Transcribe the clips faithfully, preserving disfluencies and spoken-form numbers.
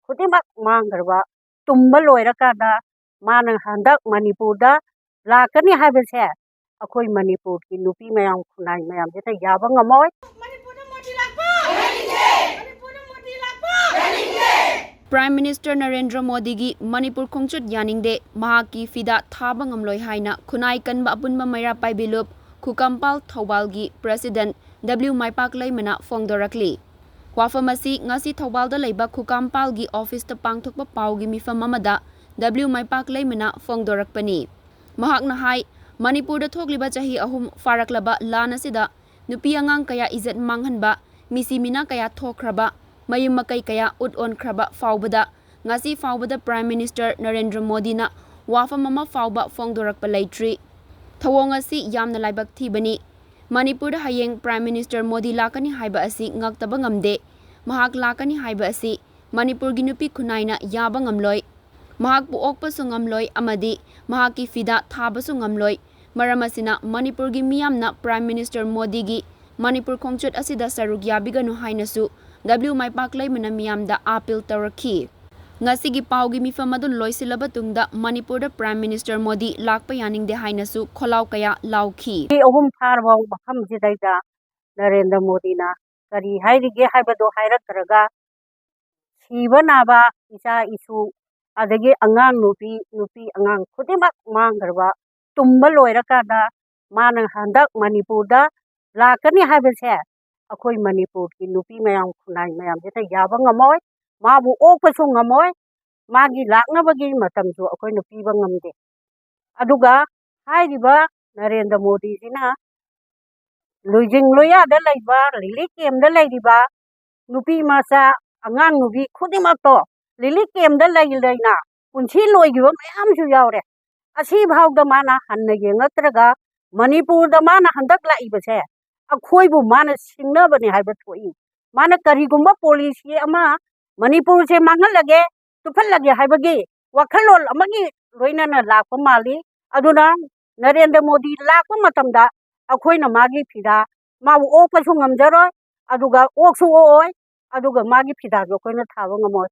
ꯈꯨꯗꯤꯡꯃꯛ ꯃꯥꯡꯈ꯭ꯔꯕ ꯇꯨꯝꯕ ꯂꯣꯏꯔꯀꯥꯟꯗ ꯃꯥꯅ ꯍꯟꯗꯛ ꯃꯅꯤꯄꯨꯔꯗ ꯂꯥꯛꯀꯅꯤ ꯍꯥꯏꯕꯁꯦ ꯑꯩꯈꯣꯏ ꯃꯅꯤꯄꯨꯔꯒꯤ ꯅꯨꯄꯤ ꯃꯌꯥꯝ, ꯈꯨꯟꯅꯥꯏ ꯃꯌꯥꯝꯁꯤꯅ ꯌꯥꯕ ꯉꯝꯃꯣꯏ꯫ ꯄ꯭ꯔꯥꯏꯝ ꯃꯤꯅꯤꯁꯇꯔ ꯅꯔꯦꯟꯗ꯭ꯔ ꯃꯣꯗꯤꯒꯤ ꯃꯅꯤꯄꯨꯔ ꯈꯣꯡꯆꯠ ꯌꯥꯅꯤꯡꯗꯦ, ꯃꯍꯥꯛꯀꯤ ꯐꯤꯗꯥ ꯊꯥꯕ ꯉꯝꯂꯣꯏ ꯍꯥꯏꯅ ꯈꯨꯟꯅꯥꯏ ꯀꯟꯕ ꯑꯄꯨꯟꯕ ꯃꯩꯔꯥ ꯄꯥꯏꯕꯤ ꯂꯨꯞ ꯈꯨꯀꯥꯝꯄꯥꯜ ꯊꯧꯕꯥꯜꯒꯤ ꯄ꯭ꯔꯦꯁꯤꯗꯦꯟꯠ ꯗꯕ꯭ꯂꯤꯎ ꯃꯥꯏꯄꯥꯛ ꯂꯩꯃꯅ ꯐꯣꯡꯗꯣꯔꯛꯂꯤ꯫ ꯋꯥꯐꯝ ꯑꯁꯤ ꯉꯁꯤ ꯊꯧꯕꯥꯜꯗ ꯂꯩꯕ ꯈꯨꯀꯥꯝꯄꯥꯜꯒꯤ ꯑꯣꯐꯤꯁꯇ ꯄꯥꯡꯊꯣꯛꯄ ꯄꯥꯎꯒꯤ ꯃꯤꯐꯝ ꯑꯃꯗ ꯗꯕ꯭ꯂꯤꯎ ꯃꯥꯏꯄꯥꯛ ꯂꯩꯃꯅ ꯐꯣꯡꯗꯣꯔꯛꯄꯅꯤ꯫ ꯃꯍꯥꯛꯅ ꯍꯥꯏ, ꯃꯅꯤꯄꯨꯔꯗ ꯊꯣꯛꯂꯤꯕ ꯆꯍꯤ ꯑꯍꯨꯝ ꯐꯥꯔꯛꯂꯕ ꯂꯥꯟ ꯑꯁꯤꯗ ꯅꯨꯄꯤ ꯑꯉꯥꯡ ꯀꯌꯥ ꯏꯖꯠ ꯃꯥꯡꯍꯟꯕ, ꯃꯤꯁꯤ ꯃꯤꯅꯥ ꯀꯌꯥ ꯊꯣꯛꯈ꯭ꯔꯕ, ꯃꯌꯨꯝ ꯃꯀꯩ ꯀꯌꯥ ꯎꯠ ꯑꯣꯟꯈ꯭ꯔꯕ ꯐꯥꯎꯕꯗ ꯉꯁꯤ ꯐꯥꯎꯕꯗ ꯄ꯭ꯔꯥꯏꯝ ꯃꯤꯅꯤꯁꯇꯔ ꯅꯔꯦꯟꯗ꯭ꯔ ꯃꯣꯗꯤꯅ ꯋꯥꯐꯝ ꯑꯃ ꯐꯥꯎꯕ ꯐꯣꯡꯗꯣꯔꯛꯄ ꯂꯩꯇ꯭ꯔꯤ꯫ ꯊꯧꯑꯣꯡ ꯑꯁꯤ ꯌꯥꯝꯅ ꯂꯥꯏꯕꯛ ꯊꯤꯕꯅꯤ꯫ ꯃꯅꯤꯄꯨꯔꯗ ꯍꯌꯦꯡ ꯄ꯭ꯔꯥꯏꯝ ꯃꯤꯅꯤꯁꯇꯔ ꯃꯣꯗꯤ ꯂꯥꯛꯀꯅꯤ ꯍꯥꯏꯕ ꯑꯁꯤ ꯉꯛꯇꯕ ꯉꯝꯗꯦ꯫ ꯃꯍꯥꯛ ꯂꯥꯛꯀꯅꯤ ꯍꯥꯏꯕ ꯑꯁꯤ ꯃꯅꯤꯄꯨꯔꯒꯤ ꯅꯨꯄꯤ ꯈꯨꯟꯅꯥꯏꯅ ꯌꯥꯕ ꯉꯝꯂꯣꯏ꯫ ꯃꯍꯥꯛꯄꯨ ꯑꯣꯛꯄꯁꯨ ꯉꯝꯂꯣꯏ ꯑꯃꯗꯤ ꯃꯍꯥꯛꯀꯤ ꯐꯤꯗꯥ ꯊꯥꯕꯁꯨ ꯉꯝꯂꯣꯏ꯫ ꯃꯔꯝ ꯑꯁꯤꯅ ꯃꯅꯤꯄꯨꯔꯒꯤ ꯃꯤꯌꯥꯝꯅ ꯄ꯭ꯔꯥꯏꯝ ꯃꯤꯅꯤꯁꯇꯔ ꯃꯣꯗꯤꯒꯤ ꯃꯅꯤꯄꯨꯔ ꯈꯣꯡꯆꯠ ꯑꯁꯤꯗ ꯁꯔꯨꯛ ꯌꯥꯕꯤꯒꯅꯨ ꯍꯥꯏꯅꯁꯨ ꯗꯕ꯭ꯂꯤꯎ ꯃꯥꯏꯄꯥꯛ ꯂꯩꯃꯅ ꯃꯤꯌꯥꯝꯗ ꯑꯥꯄꯤꯜ ꯇꯧꯔꯛꯈꯤ꯫ ꯉꯁꯤꯒꯤ ꯄꯥꯎꯒꯤ ꯃꯤꯐꯝ ꯑꯗꯨ ꯂꯣꯏꯁꯤꯜꯂꯕ ꯇꯨꯡꯗ ꯃꯅꯤꯄꯨꯔꯗ ꯄ꯭ꯔꯥꯏꯝ ꯃꯤꯅꯤꯁꯇꯔ ꯃꯣꯗꯤ ꯂꯥꯛꯄ ꯌꯥꯅꯤꯡꯗꯦ ꯍꯥꯏꯅꯁꯨ ꯈꯣꯜꯂꯥꯎ ꯀꯌꯥ ꯂꯥꯎꯈꯤ꯫ ꯆꯍꯤ ꯑꯍꯨꯝ ꯐꯥꯔꯕ ꯃꯐꯝꯁꯤꯗꯩꯗ ꯅꯔꯦꯟꯗ꯭ꯔ ꯃꯣꯗꯤꯅ ꯀꯔꯤ ꯍꯥꯏꯔꯤꯒꯦ ꯍꯥꯏꯕꯗꯣ ꯍꯥꯏꯔꯛꯇ꯭ꯔꯒ, ꯁꯤꯕ ꯅꯥꯕ ꯏꯆꯥ ꯏꯁꯨ, ꯑꯗꯒꯤ ꯑꯉꯥꯡ ꯅꯨꯄꯤ, ꯅꯨꯄꯤ ꯑꯉꯥꯡ ꯈꯨꯗꯤꯡꯃꯛ ꯃꯥꯡꯈ꯭ꯔꯕ ꯇꯨꯝꯕ ꯂꯣꯏꯔꯀꯥꯟꯗ ꯃꯥꯅ ꯍꯟꯗꯛ ꯃꯅꯤꯄꯨꯔꯗ ꯂꯥꯛꯀꯅꯤ ꯍꯥꯏꯕꯁꯦ ꯑꯩꯈꯣꯏ ꯃꯅꯤꯄꯨꯔꯒꯤ ꯅꯨꯄꯤ ꯃꯌꯥꯝ, ꯈꯨꯟꯅꯥꯏ ꯃꯌꯥꯝꯁꯤꯅ ꯌꯥꯕ ꯉꯝꯃꯣꯏ꯫ ꯃꯥꯕꯨ ꯑꯣꯛꯄꯁꯨ ꯉꯝꯃꯣꯏ꯫ ꯃꯥꯒꯤ ꯂꯥꯛꯅꯕꯒꯤ ꯃꯇꯝꯁꯨ ꯑꯩꯈꯣꯏꯅ ꯄꯤꯕ ꯉꯝꯗꯦ꯫ ꯑꯗꯨꯒ ꯍꯥꯏꯔꯤꯕ ꯅꯔꯦꯟꯗ꯭ꯔ ꯃꯣꯗꯤꯁꯤꯅ ꯂꯨꯏꯖꯤꯡ ꯂꯣꯌꯥꯗ ꯂꯩꯕ, ꯔꯤꯂꯤꯐ ꯀꯦꯝꯗ ꯂꯩꯔꯤꯕ ꯅꯨꯄꯤ ꯃꯆꯥ, ꯑꯉꯥꯡ ꯅꯨꯄꯤ ꯈꯨꯗꯤꯡꯃꯛꯇꯣ ꯔꯤꯂꯤꯐ ꯀꯦꯝꯗ ꯂꯩ ꯂꯩꯅ ꯄꯨꯟꯁꯤ ꯂꯣꯏꯈꯤꯕ ꯃꯌꯥꯝꯁꯨ ꯌꯥꯎꯔꯦ꯫ ꯑꯁꯤꯐꯥꯎꯗ ꯃꯥꯅ ꯍꯟꯅ ꯌꯦꯡꯉꯛꯇ꯭ꯔꯒ ꯃꯅꯤꯄꯨꯔꯗ ꯃꯥꯅ ꯍꯟꯗꯛ ꯂꯥꯛꯏꯕꯁꯦ ꯑꯩꯈꯣꯏꯕꯨ ꯃꯥꯅ ꯁꯤꯡꯅꯕꯅꯤ ꯍꯥꯏꯕ ꯊꯣꯛꯏ꯫ ꯃꯥꯅ ꯀꯔꯤꯒꯨꯝꯕ ꯄꯣꯂꯤꯁꯤ ꯑꯃ ꯃꯅꯤꯄꯨꯔꯁꯦ ꯃꯥꯡꯍꯜꯂꯒꯦ, ꯇꯨꯞꯍꯜꯂꯒꯦ ꯍꯥꯏꯕꯒꯤ ꯋꯥꯈꯜꯂꯣꯟ ꯑꯃꯒꯤ ꯂꯣꯏꯅꯅ ꯂꯥꯛꯄ ꯃꯥꯜꯂꯤ꯫ ꯑꯗꯨꯅ ꯅꯔꯦꯟꯗ꯭ꯔ ꯃꯣꯗꯤ ꯂꯥꯛꯄ ꯃꯇꯝꯗ ꯑꯩꯈꯣꯏꯅ ꯃꯥꯒꯤ ꯐꯤꯗꯥ, ꯃꯥꯕꯨ ꯑꯣꯛꯄꯁꯨ ꯉꯝꯖꯔꯣꯏ, ꯑꯗꯨꯒ ꯑꯣꯛꯁꯨ ꯑꯣꯛꯑꯣꯏ, ꯑꯗꯨꯒ ꯃꯥꯒꯤ ꯐꯤꯗꯥꯁꯨ ꯑꯩꯈꯣꯏꯅ ꯊꯥꯕ ꯉꯝꯃꯣꯏ꯫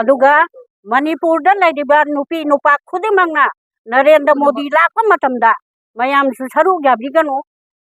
ꯑꯗꯨꯒ ꯃꯅꯤꯄꯨꯔꯗ ꯂꯩꯔꯤꯕ ꯅꯨꯄꯤ ꯅꯨꯄꯥ ꯈꯨꯗꯤꯡꯃꯛꯅ ꯅꯔꯦꯟꯗ꯭ꯔ ꯃꯣꯗꯤ ꯂꯥꯛꯄ ꯃꯇꯝꯗ ꯃꯌꯥꯝꯁꯨ ꯁꯔꯨꯛ ꯌꯥꯕꯤꯒꯅꯨ꯫